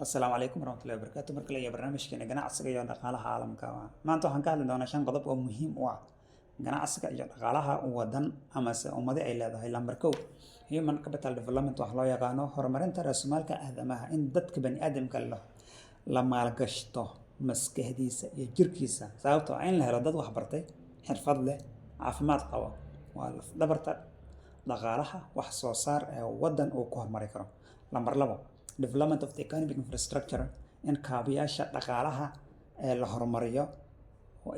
Asalaamu calaykum waraxmatullahi wabarakaatu. Marka la barnaamijkeena ganacsiga iyo dhaqaalaha caalamka, maanta waxaan ka hadli doonaa shan qodob oo muhiim u ah ganacsiga iyo dhaqaalaha wadan amase ummadi ay leedahay. Lambar 1, human capital development, wax loo yaqaano horumarinta raasumaalka aadamaha, in dadka baniaadamka la maalgashto maskaxdiisa iyo jirkiisa, sababtoo ah in la helo dad wax bartay, xirfad leh, caafimaad qabo waa laf-dhabarta dhaqaalaha wax soo saar ee wadan uu ku horumari karo. Lambar 2, development of the economic infrastructure, in kaabayaasha dhaqaalaha ee la horumariyo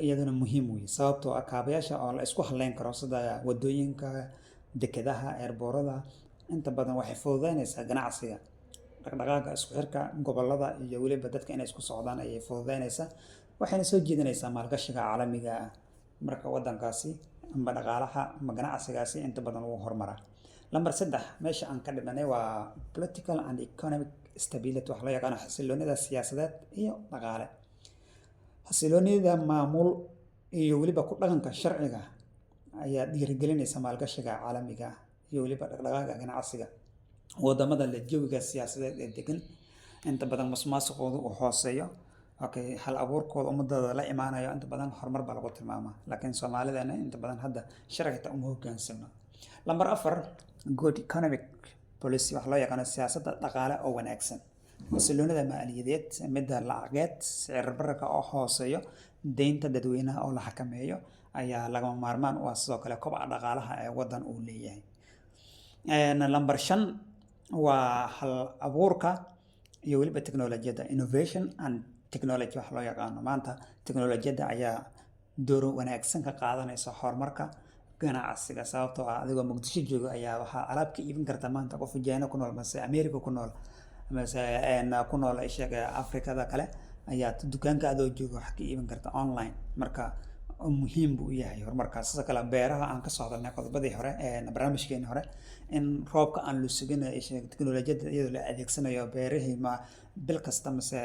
iyaduna muhiim weeye, sababtoo ah kaabayaasha oo la isku halleyn karo sida wadooyinka, dekedaha, airport-yada inta badan waxay fududeynaysaa ganacsiga, dhaqdhaqaaqa, isku xirka gobollada iyo weliba dadka inay isku socdaan ayay fududeynaysaa, waxayna soo jiidanaysaa maalgashiga caalamiga ah. Marka wadankaasi ama dhaqaalaha ama ganacsigaasi inta badan wuu horumaraa. Lambar 3, meesha aan ka dhimanay, waa political and economic stability, wax loo yaqaano xasiloonida siyaasadeed iyo dhaqaale. Xasiloonida maamul iyo weliba ku dhaqanka sharciga ayaa dhiirigelinaysa maalgashiga caalamiga ah iyo weliba dhaqdhaqaaqa ganacsiga. Wadamada leh jawiga siyaasadeed ee degan, inta badan musuqmaasuqoodu uu hooseeyo, okay, hal abuurkooda ummadooda la imaanayo, inta badan horumar baa lagu tilmaamaa, laakiin Soomaalidana inta badan hadda sharciga xitaa uma hoggaansano. Lambar 4, good economic policy, wax loo yaqaano siyaasadda dhaqaale oo wanaagsan. Xasiloonida maaliyadeed, midda lacageed, sicir bararka oo hooseeyo, deynta dadweynaha oo la xakameeyo ayaa lagama maarmaan u ah sidoo kale kobaca dhaqaalaha ee wadan uu leeyahay. Lambar 5 waa hal abuurka iyo weliba teknolojiyadda, innovation and technology wax loo yaqaano. Maanta teknolojiyadda ayaa door wanaagsan ka qaadanaysa horumarka ganacsiga, sababtoo ah adigoo Muqdisho jooga ayaa waxaa alaab ka iibin karta maanta qof China ku nool mase America ku nool mase ku nool sheeg Afrikada kale ayaa dukaanka adoo jooga wax ka iibin karta online. Marka muhiim buu u yahay horumarkaas. Sidoo kale beeraha aan kasoo hadalnay qodobadii hore, barnaamijkeenii hore, in roobka aan la sugin, teknolojiyadda iyadoo la adeegsanayo beerihii ma bil kasta mase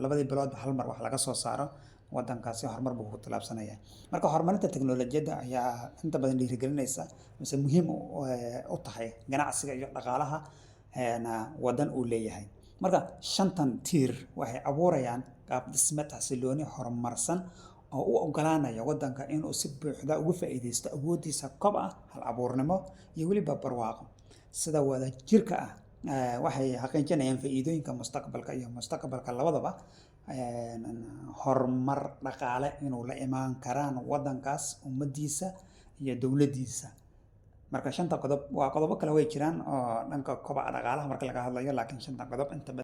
labadii biloodba hal mar wax laga soo saaro, wadankaasi horumar buu ku tallaabsanaya. Marka horumarinta teknolojiyadda ayaa inta badan dhiirigelinaysa mise muhiim u tahay ganacsiga iyo dhaqaalaha wadan uu leeyahay. Marka shantan tiir waxay abuurayaan qaab dhismeed xasilooni horumarsan oo u oggolaanaya wadanka inuu si buuxda uga faa'iideysto awooddiisa kobaca, hal abuurnimo iyo weliba barwaaqo. Sida wadajirka ah waxay xaqiijinayaan faa'iidooyinka mustaqbalka iyo mustaqbalka labadaba, horumar dhaqaale inuu la imaan karaan wadankaas, ummadiisa iyo dowladdiisa. Marka shanta qodob waa qodobo kale way jiraan oo dhanka kobaca dhaqaalaha marka laga hadlayo, laakiin shanta qodob inta badan.